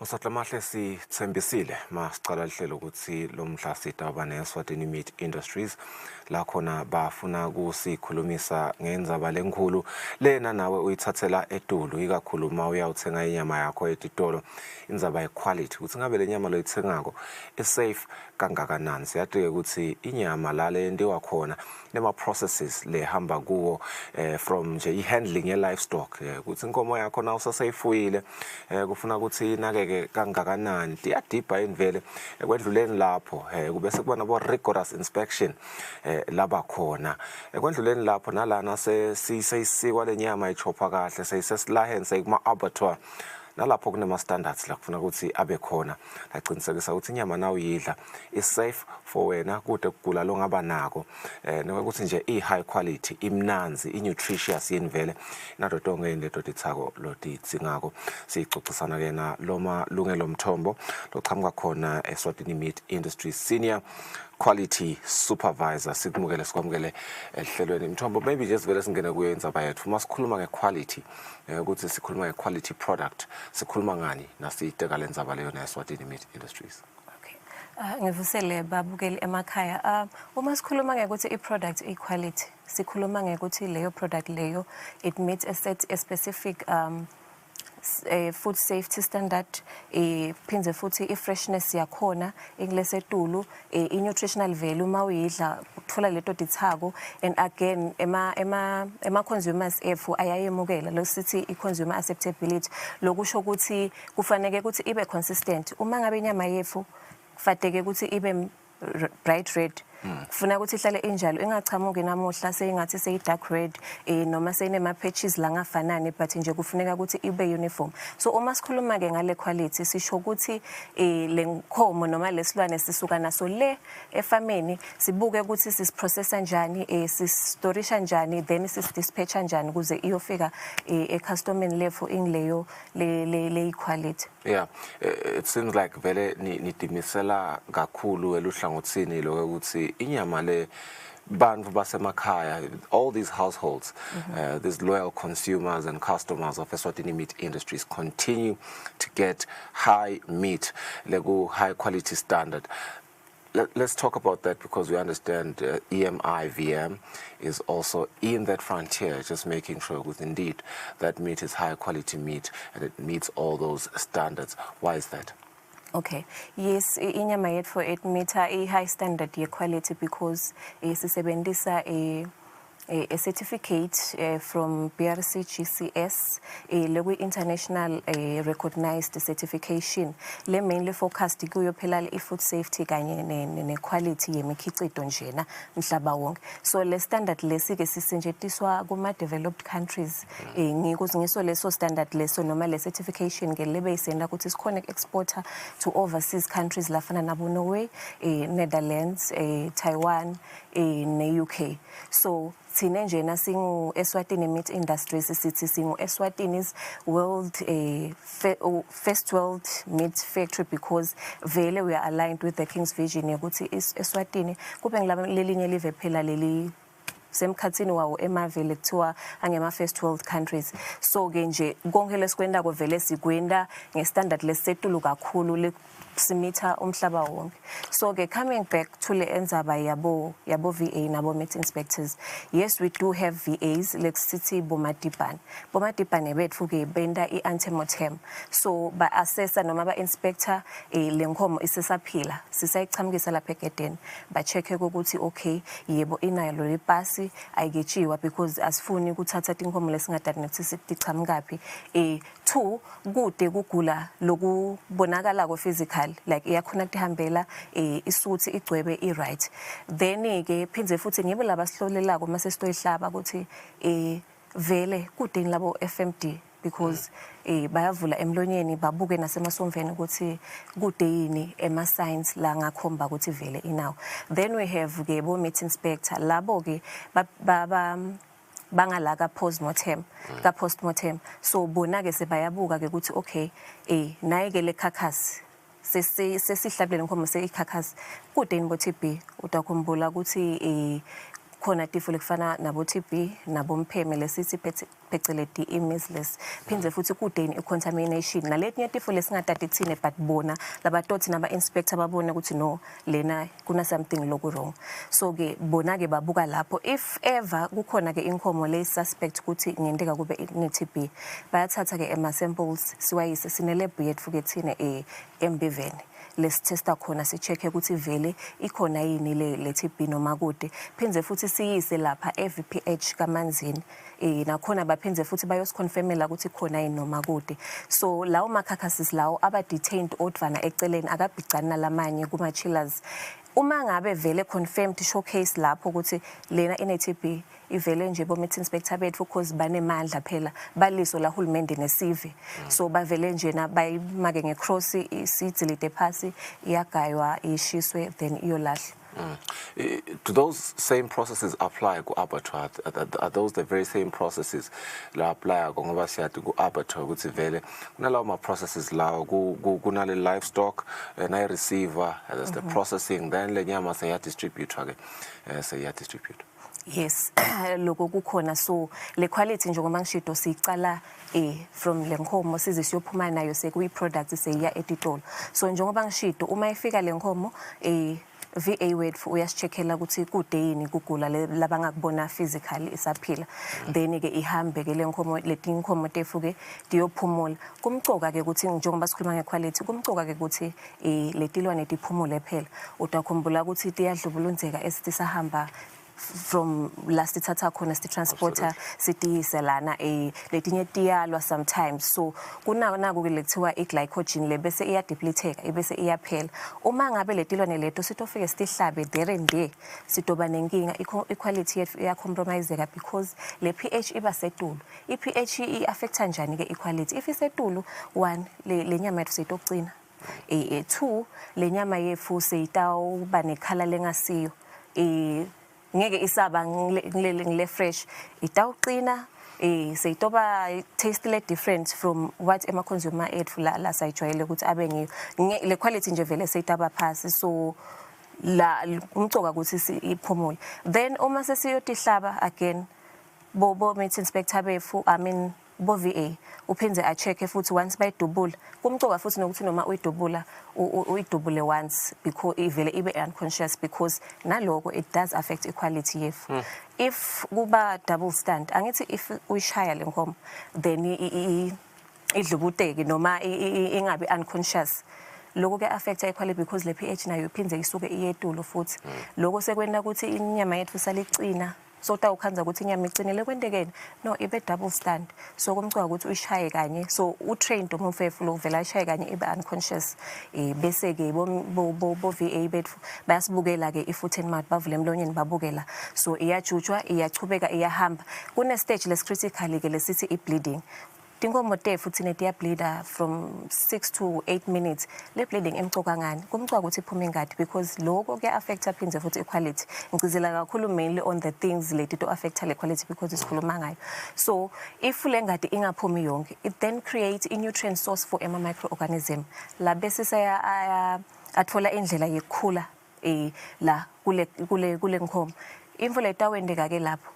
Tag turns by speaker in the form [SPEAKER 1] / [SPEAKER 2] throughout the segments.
[SPEAKER 1] Maswati lamahle, sithembisile masicala lihlelo ukuthi lo mhla sitawuba ne-Eswatini Meat Industries la khona bafuna kusikhulumisa ngendzaba lenkhulu lena nawe uyithathela etulu, ikakhulu uma uyawuthenga inyama yakho etitolo, indzaba ye-quality, ukuthi ngabe le nyama loyithengako i-safe kangakanani. Siyati-ke ukuthi inyama la leyentiwa khona nema-processes lehamba kuwo, from nje i-handling ye-livestock, ukuthi inkomo yakho na usaseyifuyile, kufuna ukuthi inakeke kangakanani, tiyadibha yini vele. Ekwendluleni lapho, kube sekuba nabo rigorous inspection laba khona. Ekwendluleni lapho, nalana seyisikwa le nyama, ichopha kahle, seyisesilaheni, seyikuma-abattoir, nalapho kunema-standards la kufuna ukuthi abe khona laqinisekisa ukuthi inyama na uyidla is-safe for wena, kude kugula longaba nako, nokuthi nje i-high quality, imnanzi, i-nutritious yini vele, nato tonke yini leto titsako lotidzingako. Sicocisana ke na Loma Lungelo Mthombo lochamuka khona eSwatini Meat Industry, senior quality supervisor. Sikumukele, sikwamukele ehlelweni, Mthombo. Maybe nje sivele singene kuyo indzaba yethu. Uma sikhuluma nge-quality, ukuthi sikhuluma nge-quality product, sikhuluma ngani nasiyiteka lendzaba leyo na-Eswatini Meat Industries?
[SPEAKER 2] Okay. Ngivusele babukeli emakhaya. Uma sikhuluma ngekuthi i-product i-quality, sikhuluma ngekuthi leyo product leyo it meets a specific food safety standard, phindze futhi i-freshness yakhona ingulesetulu, i-nutritional value uma uyidla uthola leto tithako, and again ema consumers ethu ayayemukela, losithi i-consumer acceptability. Lokusho ukuthi kufanele ukuthi ibe consistent. Uma ngabe inyama yethu kufanele ukuthi ibe bright red, kufuna ukuthi ihlale injalo, ingachamuki namuhla seyingathi seyi-dark red, noma seyinema-patches la ngafanani, but nje kufuneka ukuthi ibe uniform. So uma sikhuluma-ke ngale quality, sisho ukuthi le nkomo noma lesilwane sisuka naso le efameni, sibuke ukuthi sisiprocessa njani, sisistorisha njani, then sisidispatcha njani ukuze iyofika ecustomeni lethu ingileyo le quality.
[SPEAKER 1] Yeah, it seems like vele nidimisela kakhulu eluhlangothini lokho ukuthi inyama le bantu basemakhaya, all these households, these loyal consumers and customers of Eswatini Meat Industries continue to get high meat leku high quality standard. Let's talk about that, because we understand EMI VM is also in that frontier, just making sure that indeed that meat is high quality meat and it meets all those standards. Why is that?
[SPEAKER 2] Okay. Yes, inyama yethu it meet a high standard ye quality because sisebenzisa a certificate from BRC GCS, lekwi international recognized certification le mainly focused kuyo phela i food safety kanye ne quality yemikhicito njena mhlaba wonke. So le standard lesi ke sisetshenziswa kuma developed countries, ngiko ngiso leso standard leso noma le certification ke lebe isenda ukuthi sikhone exporter to overseas countries lafana nabo Norway, Netherlands, Taiwan, ne UK. So thina njena singu Eswatini Meat Industries, sithi singu Eswatini's world first world meat factory, because vele we are aligned with the King's vision yokuthi Eswatini kube ngilaba lelinye live phela leli semkhathini wawo emavele kuthiwa angema first world countries. So ke nje konke lesikwendako vele sikwenda ngestandard lesisetulu kakhulu, simitha umhlaba wonke. So ke coming back to le endzaba yabo VA nabo meat inspectors, yes, we do have VAs, lekusithi bomadibhane. Bomadibhane bethu ke benta i-antemortem, so ba assessa noma ba inspector le nkomo isesaphila, sisayichamukisa lapha egedeni, ba check ukuthi okay, yebo, inayo lo ipasi, ayiketshiwa, because asifuni ukuthatha tinkomo lesingadani nokuthi tichamukaphi. Two, kude kugula lokubonakalako physical, like iyakhona ukutihambela, isuthi igcwebe i-right. Then ke phindze futhi ngibo laba sihlolelako mase sitoyihlaba ukuthi vele kudeni labo FMD, because bayavula emlonyeni, babuke nasemasomveni ukuthi kude yini ema signs la ngakhomba ukuthi vele inawo. Then we have ke bo meat inspector, labo ke ba bangala ka postmortem, ka postmortem. So bona ke sebayabuka ke ukuthi okay, naye ke le carcass sesihlabile inkomo, seyicarcass, kude yini bo TB. Utakhumbula ukuthi Khona tifo lekufana nabo TB nabompheme lesithi pheceleti i-measles, phindze futhi kude i-contamination naletinye tifo lesingatati thine, but bona labatotsi nama-inspector babone ukuthi no, lena kuna something loku wrong. So ke bona ke babuka lapho. If ever kukhona ke inkomo le suspect ukuthi ngenteka kube ne-TB, bayathatha ke ema-samples siwayise, sine-lab yethu ke thine embiveni lesithesta khona, si-check-e ukuthi vele ikhona yini le TB noma kude. Phindze futhi siyise lapha e-VPH kaManzini, nakhona baphindze futhi bayosiconfirmela ukuthi khona yini noma kude. So lawo ma-carcasses lawo aba detained odvana eceleni, akabhicani nalamanye kuma-chillers. Uma ngabe vele confirmed showcase lapho ukuthi lena ine-TB, ivele nje bo-meat inspector bethu, cause banemandla phela, baliso la hulumende nesive, so bavele nje na bayimake nge-cross, isidzilide phasi, iyagaywa, ishiswe, then iyolahlwa.
[SPEAKER 1] Do those same processes apply ku-abattoir? Are those the very same processes la apply ngoba siyathi ku-abattoir ukuthi vele kunalawo ma-processes lawo kunale livestock nayi-receiver, there's the processing, then le nyama seya-distribute-wa ke, seya-distribute?
[SPEAKER 2] Yes, lokho kukhona. So le quality, njengoba ngishido, siyicala from le nkomo size siyophuma nayo sekuyi product seyiya etitolo. So njengoba ngishido, uma ifika le nkomo, VA wethu uyasicheckela ukuthi kude yini kugula labangakubona physically isaphila, then ke ihambe ke le nkomo, letinkomo tefu ke tiyophumula. Kumcoka ke ukuthi njengoba sikhuluma ngequality, kumcoka ke ukuthi letilwane tiphumule phela. Utakhumbula ukuthi tiyadlubulundzeka esitisahamba from la sithatha khona, sitransporter sitiyise lana, letinye tiyalwa sometimes. So kunako naku ke lekuthiwa i-glycogen le bese iyadepleteka, ibese iyaphela. Uma ngabe letilwane leto sitofike sitihlabe there and there, sitoba nenkinga, i-quality yethu iyacompromiseka because le pH iba setulu. I-pH i-affecta njani ke i-quality? If isetulu, one, le nyama yethu seyitocina, two, le nyama yethu seyitawuba nekhala lengasiyo, ngeke isaba ngile fresh, itawuqina, seyitoba taste le different from what ema consumer ethu la sayijwayele ukuthi abe ngiyo. Le quality nje vele seyitaba phasi. So la umcoka ukuthi iphumule, then uma sesiyotihlaba again, bo meat inspector bethu, I mean bo VA, uphindze a-check futhi once bayidubula. Kumcoka futhi nokuthi noma uyidubula uyidubule once because ivele ibe unconscious, because naloko it does affect equality yethu if kuba double stand. Angithi if uyishaya le nkomo, then idlubuteke noma ingabi unconscious, lokho ke affect equality because le pH nayo iphindze isuke iyetulo futhi. Lokho sekwenta ukuthi inyama yethu salicina, so utawukhandza ukuthi inyama icinile. Kwentekeni? No, ibe double stand. So kumcoka ukuthi uyishaye kanye. So utrained umfefu lo vela ayishaye kanye ibe unconscious, bese ke bo VA bethu bayasibukela ke i-foot and mouth, bavule emlonyeni babukela. So iyajutshwa, iyachubeka, iyahamba. Kune stage lesi critical ke lesithi i-bleeding. Tinkomo tetfu thine tiyableeda from 6 to 8 minutes. Le bleeding imcoka ngani? Kumcoka ukuthi iphume ingadi because lokho kuya-affecta phindze futhi equality. Ngigcizela kakhulu mainly on the things leti to affecta le quality because sikhuluma ngayo. So if le ngadi ingaphumi yonke, it then create i-nutrient source for ema-microorganism la bese saya athola indlela yekukhula la kule nkhomo. Imvo letawendeka ke lapho,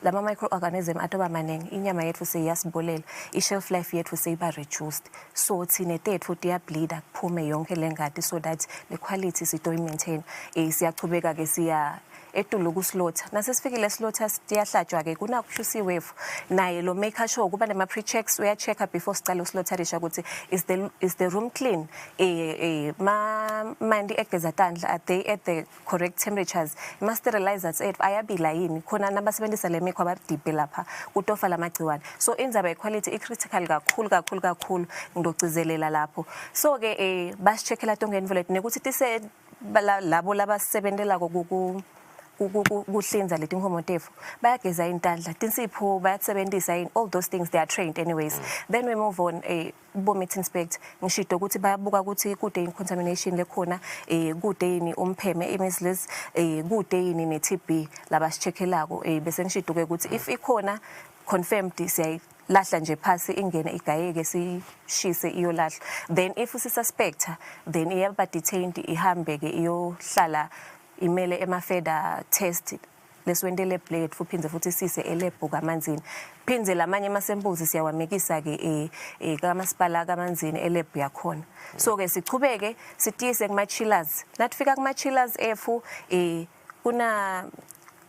[SPEAKER 2] lama microorganism atoba maningi, inyama yethu seyiyasibolela, i-shelf life yethu seyiba reduced. So thine tethu tiyableeda kuphume yonke le ngadi so that le quality sitoyi-maintain. Siyachubeka ke siya etulu kuslaughter. Nasesifikile slaughter, tiyahlatshwa ke, kuna QC wethu naye lo make sure kuba nema pre-checks, uya-checka before sicala uslaughterisha ukuthi is the room clean, ma mandi egeza tandla, are they at the correct temperatures, ma sterilizers ethu ayabila yini, khona nabasebenzisa le mikhwa badibhe lapha kutofa lamagciwane. So indzaba equality i-critical kakhulu kakhulu kakhulu, ngidocizelela lapho. So ke basicheckela tonke intfo leti nekuthi tise labo labasebentelako kuhlinza leti nkomo tetfu bayageza intandla, tinsipho bayasebenzisa yini, all those things, they are trained anyways. Then we move on, bo meat inspector, ngishido ukuthi bayabuka ukuthi kude yini contamination lekhona, kude yini umpheme, i-measles, kude yini ne-TB labasicheckelako. Bese ngishido ke ukuthi if ikhona confirmed, siyayilahla nje phasi, ingene igayeke, sishise, iyolahla. Then if sisuspecta, then iyaba detained, ihambe ke iyohlala imele ema-further test. Lesiwente lab letfu, phindze futhi sise elab kaManzini. Phindze lamanye ama-samples siyawamikisa-ke kamasipala kaManzini elab yakhona. So-ke sichubeke sitiyise kuma-chillers. Natifika kuma-chillers etfu, kuna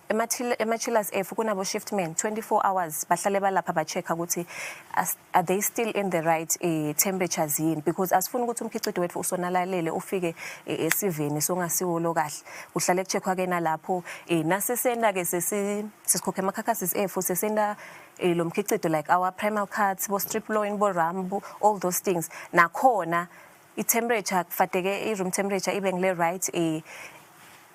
[SPEAKER 2] ema-chillers etfu kunabo shiftman 24 hours, bahlale balapha ba-check-a ukuthi are they still in the right temperatures yini, because asifuni ukuthi umkhicito wethu usonalalele ufike esiveni songasiwo lo kahle. Kuhlale ku-check-wa ke nalapho. Nasesenda-ke sesikhokha ema-carcasses etfu, sesenda lo mkhicito like our primal cuts, bo strip loin, bo rump, all those things. Nakhona i-temperature kufanele i-room temperature ibe ngile right,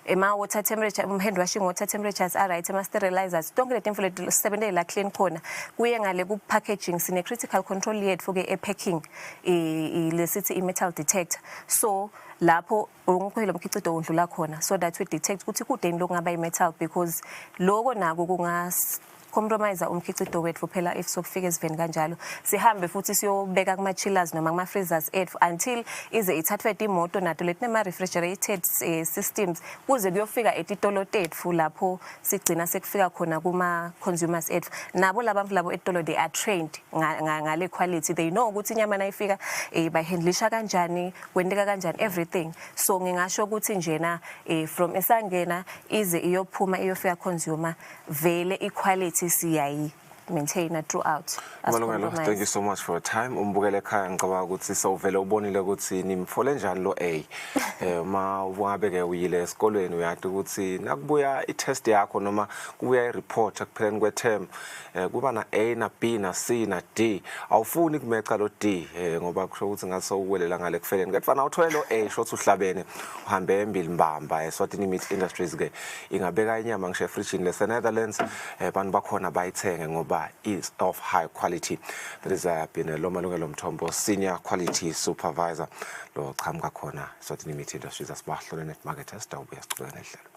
[SPEAKER 2] ema-water temperature, hand washing water temperatures are right, ema-sterilizers, tonke letinfo leti sisebentele la clean khona. Kuye ngale ku-packaging, sine-critical control yetfu-ke e-packing, lesithi i-metal detector. So lapho wonke lo mkhicito undlula khona so that we detect ukuthi kudeni lokungaba i-metal, because loko nako kungas compromise umkhicito wethu phela if sokufika esiveni kanjalo. Sihambe futhi siyobeka kuma-chillers noma kuma-freezers ethu until ize ithathwe imoto nato letinema-refrigerated systems, kuze kuyofika etitolo tetfu lapho sigcina sekufika khona kuma-consumers ethu. Nabo labantu labo etitolo, they are trained ngale quality. They know ukuthi inyama nayifika bayihandlisha kanjani, kwenteka kanjani everything. So ngingasho ukuthi njena from esangena ize iyophuma iyofika consumer, vele i-quality siyayi maintain throughout.
[SPEAKER 1] Malungelo, thank you so much for your time. Umbukele ekhaya, ngicabanga ukuthi sewuvele ubonile ukuthi nimfole njani lo A. Uma ungabe ke uyile esikolweni, uyati ukuthi nakubuya i-test yakho noma kubuya i-report ekupheleni kwe-term, kuba na A na B na C na D. Awufuni kumeca lo D, ngoba kusho ukuthi ngathi sewuwelela ngale kufeleni. Kodwa na uthole lo A, shothi uhlabene, uhambe embili mbamba. Eswatini Meat Industries ke ingabeka inyama ngisho efrijini lese Netherlands, bantu bakhona bayithenge ngoba is of high quality. That is been Lomalungelo Mthombo, senior quality supervisor lo chamuka khona Eswatini Meat Industries. Asibahlole net market, sitawubuya sichubeka nehlelo.